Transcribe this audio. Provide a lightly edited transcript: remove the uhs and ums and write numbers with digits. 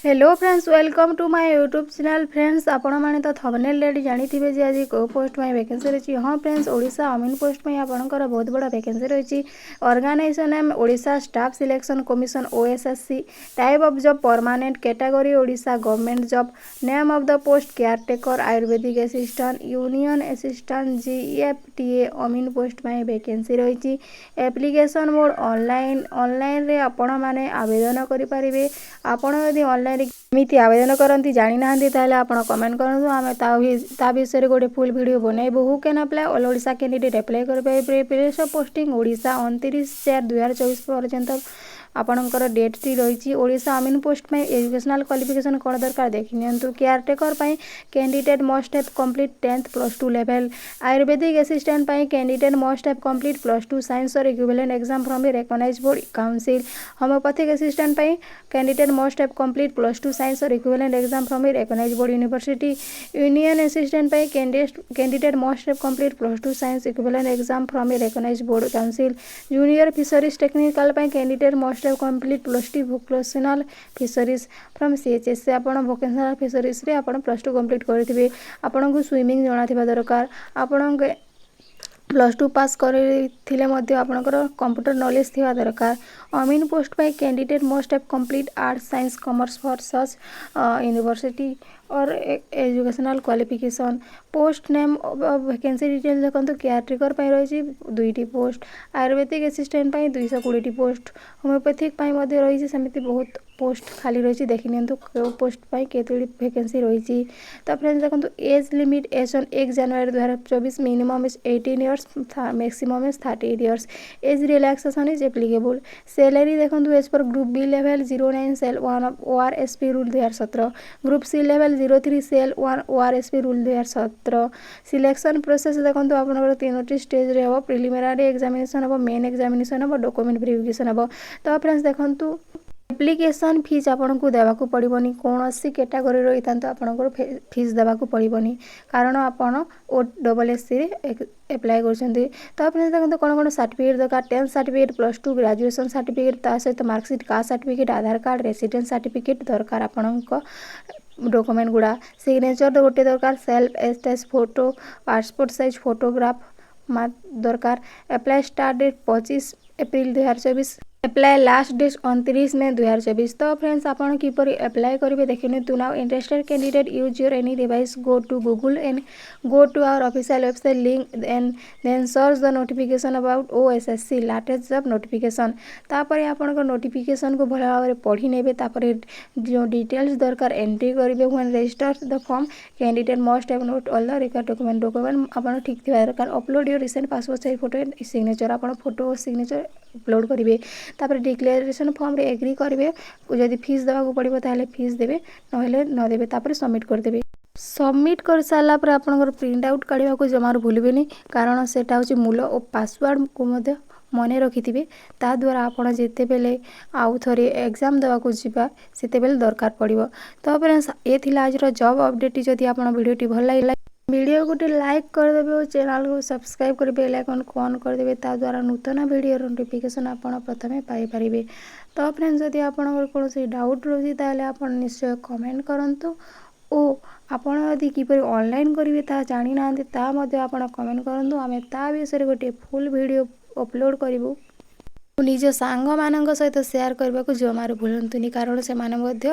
Hello friends, welcome to my YouTube channel. Friends, ଆପଣମାନେ ତ thumbnail ଜାଣିଥିବେ ଯେ ଆଜି କେଉଁ ପୋଷ୍ଟ ପାଇଁ ଭ୍ୟାକେନ୍ସି ରହିଛି। ହଁ ଫ୍ରେଣ୍ଡସ୍, ଓଡ଼ିଶା ଅମିନ୍ ପୋଷ୍ଟ ପାଇଁ ଆପଣଙ୍କର ବହୁତ ବଡ଼ ଭ୍ୟାକେନ୍ସି ରହିଛି। Organization name, Odisha Staff Selection Commission, OSSC. Type of job, permanent. Category, Odisha government job. Name of the post, caretaker, Ayurvedic assistant, union assistant, GFTA, Amin post ପାଇଁ vacancy ରହିଛି। Application mode online. ଅନଲାଇନ୍ରେ ଆପଣମାନେ ଆବେଦନ କରିପାରିବେ। ଆପଣ ଯଦି ଅନଲାଇନ୍ରେ କେମିତି ଆବେଦନ କରନ୍ତି ଜାଣିନାହାନ୍ତି, ତାହେଲେ ଆପଣ କମେଣ୍ଟ କରନ୍ତୁ। ଆମେ ତା ବିଷୟରେ ଗୋଟେ ଫୁଲ୍ ଭିଡ଼ିଓ ବନାଇବୁ। Who can apply? All Odisha candidate apply କରିପାରିବେ। Place of posting Odisha. 29/4/2024 ପର୍ଯ୍ୟନ୍ତ ଆପଣଙ୍କର ଡେଟ୍ଟି ରହିଛି। ଓଡ଼ିଶା ଅମିନ୍ ପୋଷ୍ଟ ପାଇଁ ଏଜୁକେସନାଲ୍ କ୍ୱାଲିଫିକେସନ୍ କ'ଣ ଦରକାର, ଦେଖିନିଅନ୍ତୁ। କେୟାରଟେକର୍ ପାଇଁ candidate must have complete 10th +2 level. Ayurvedic assistant ପାଇଁ candidate must have complete +2 science or equivalent exam from a recognized board council. Homeopathic assistant ପାଇଁ candidate must have complete +2 science or equivalent exam from a recognized board university. Union assistant ପାଇଁ candidate must have complete +2 science equivalent exam from a recognized board council. Junior fisheries technical ପାଇଁ candidate must have complete +2 vocational fisheries from CHSE. ଆପଣ vocational ଫିସରିଜ୍ରେ ଆପଣ plus two complete କରିଥିବେ। ଆପଣଙ୍କୁ swimming ଜଣାଥିବା ଦରକାର। ଆପଣଙ୍କ plus two pass କରିଥିଲେ ମଧ୍ୟ ଆପଣଙ୍କର କମ୍ପ୍ୟୁଟର ନଲେଜ୍ ଥିବା ଦରକାର। ଅମିନ୍ ପୋଷ୍ଟ ପାଇଁ candidate must have complete arts, science, commerce from such university or educational qualification. Post name, vacancy detail ଦେଖନ୍ତୁ। କେୟାରଟେକର୍ ପାଇଁ ରହିଛି ଦୁଇଟି ପୋଷ୍ଟ, ଆୟୁର୍ବେଦିକ ଆସିଷ୍ଟାଣ୍ଟ ପାଇଁ 220ଟି ପୋଷ୍ଟ, ହୋମିଓପାଥିକ୍ ପାଇଁ ମଧ୍ୟ ରହିଛି ସେମିତି ବହୁତ ପୋଷ୍ଟ ଖାଲି ରହିଛି। ଦେଖିନିଅନ୍ତୁ କେଉଁ ପୋଷ୍ଟ ପାଇଁ କେତୋଟି ଭ୍ୟାକେନ୍ସି ରହିଛି। ତ ଫ୍ରେଣ୍ଡସ୍, ଦେଖନ୍ତୁ, age limit age on 1 January 2024, minimum is 18 years, maximum is 38 years. Age relaxation is applicable. Salary ଦେଖନ୍ତୁ, as per group B level 09 cell 1 ORSP rule 2017, group C level 03 cell 1 ORSP rule 2017। Selection process ଦେଖନ୍ତୁ, ଆପଣଙ୍କର ତିନୋଟି ଷ୍ଟେଜ୍ରେ ହେବ। Preliminary examination ହେବ, main examination ହେବ, document verification ହେବ। ତ friends, ଦେଖନ୍ତୁ, ଆପ୍ଲିକେସନ୍ ଫିଜ୍ ଆପଣଙ୍କୁ ଦେବାକୁ ପଡ଼ିବନି। କୌଣସି କ୍ୟାଟାଗୋରୀ ରହିଥାନ୍ତୁ, ଆପଣଙ୍କର ଫିଜ୍ ଦେବାକୁ ପଡ଼ିବନି, କାରଣ ଆପଣ ଓ ଡବଲ୍ ଏସ୍ ସିରେ ଆପ୍ଲାଏ କରୁଛନ୍ତି। ତ ଫ୍ରେଣ୍ଡସ୍, ଦେଖନ୍ତୁ, କ'ଣ କ'ଣ ସାର୍ଟିଫିକେଟ୍ ଦରକାର? 10th certificate, +2, graduation certificate, ତା ସହିତ marksheet, caste certificate, Aadhaar card, residence certificate ଦରକାର। ଆପଣଙ୍କ ଡକୁମେଣ୍ଟ ଗୁଡ଼ା ସିଗ୍ନେଚର୍ ଗୋଟେ ଦରକାର, self attest photo, passport size photograph ଦରକାର। Apply start date 25 April 2024, apply last date 29 May 2024। ତ ଫ୍ରେଣ୍ଡସ୍, ଆପଣ କିପରି ଆପ୍ଲାଏ କରିବେ, ଦେଖିନିଅନ୍ତୁ। Now interested candidate, use your any device, go to Google and go to our official website link and then search the notification about OSSC latest job notification. ତାପରେ ଆପଣଙ୍କ ନୋଟିଫିକେସନ୍କୁ ଭଲ ଭାବରେ ପଢ଼ି ନେବେ। ତାପରେ ଯେଉଁ ଡିଟେଲ୍ସ ଦରକାର ଏଣ୍ଟ୍ରି କରିବେ। When register the form, candidate must have note all the required document. Document ଆପଣ ଠିକ୍ ଥିବା ଦରକାର। Upload your recent passport size photo and signature. ଆପଣ ଫଟୋ ଓ ସିଗ୍ନେଚର୍ ଅପଲୋଡ଼ କରିବେ। ତାପରେ ଡିକ୍ଲାରେସନ୍ ଫର୍ମରେ ଏଗ୍ରି କରିବେ। ଯଦି ଫିସ୍ ଦେବାକୁ ପଡ଼ିବ, ତାହେଲେ ଫିସ୍ ଦେବେ, ନହେଲେ ନ ଦେବେ। ତାପରେ ସବମିଟ୍ କରିଦେବେ। ସବମିଟ୍ କରିସାରିଲା ପରେ ଆପଣଙ୍କର ପ୍ରିଣ୍ଟ ଆଉଟ୍ କାଢ଼ିବାକୁ ଜମାରୁ ଭୁଲିବେନି, କାରଣ ସେଇଟା ହେଉଛି ମୂଲ ଓ ପାସୱାର୍ଡ଼କୁ ମଧ୍ୟ ମନେ ରଖିଥିବେ। ତା ଦ୍ୱାରା ଆପଣ ଯେତେବେଳେ ଆଉ ଥରେ ଏକ୍ଜାମ୍ ଦେବାକୁ ଯିବା, ସେତେବେଳେ ଦରକାର ପଡ଼ିବ। ତ ଫ୍ରେଣ୍ଡସ୍, ଏ ଥିଲା ଆଜିର ଜବ୍ ଅପଡ଼େଟ୍ଟି। ଯଦି ଆପଣ ଭିଡ଼ିଓଟି ଭଲ ଲାଗିଲା, ଭିଡ଼ିଓ ଗୋଟେ ଲାଇକ୍ କରିଦେବେ ଓ ଚ୍ୟାନେଲ୍କୁ ସବସ୍କ୍ରାଇବ୍ କରି ବେଲ୍ ଆଇକନ୍କୁ ଅନ୍ କରିଦେବେ। ତା ଦ୍ୱାରା ନୂତନ ଭିଡ଼ିଓର ନୋଟିଫିକେସନ୍ ଆପଣ ପ୍ରଥମେ ପାଇପାରିବେ। ତ ଫ୍ରେଣ୍ଡସ୍, ଯଦି ଆପଣଙ୍କର କୌଣସି ଡାଉଟ୍ ରହୁଛି, ତାହେଲେ ଆପଣ ନିଶ୍ଚୟ କମେଣ୍ଟ କରନ୍ତୁ ଓ ଆପଣ ଯଦି କିପରି ଅନଲାଇନ୍ କରିବେ ତାହା ଜାଣିନାହାନ୍ତି, ତାହା ମଧ୍ୟ ଆପଣ କମେଣ୍ଟ କରନ୍ତୁ। ଆମେ ତା ବିଷୟରେ ଗୋଟିଏ ଫୁଲ୍ ଭିଡ଼ିଓ ଅପଲୋଡ଼ କରିବୁ। ନିଜ ସାଙ୍ଗମାନଙ୍କ ସହିତ ସେୟାର କରିବାକୁ ଜମାରୁ ଭୁଲନ୍ତୁନି, କାରଣ ସେମାନେ ମଧ୍ୟ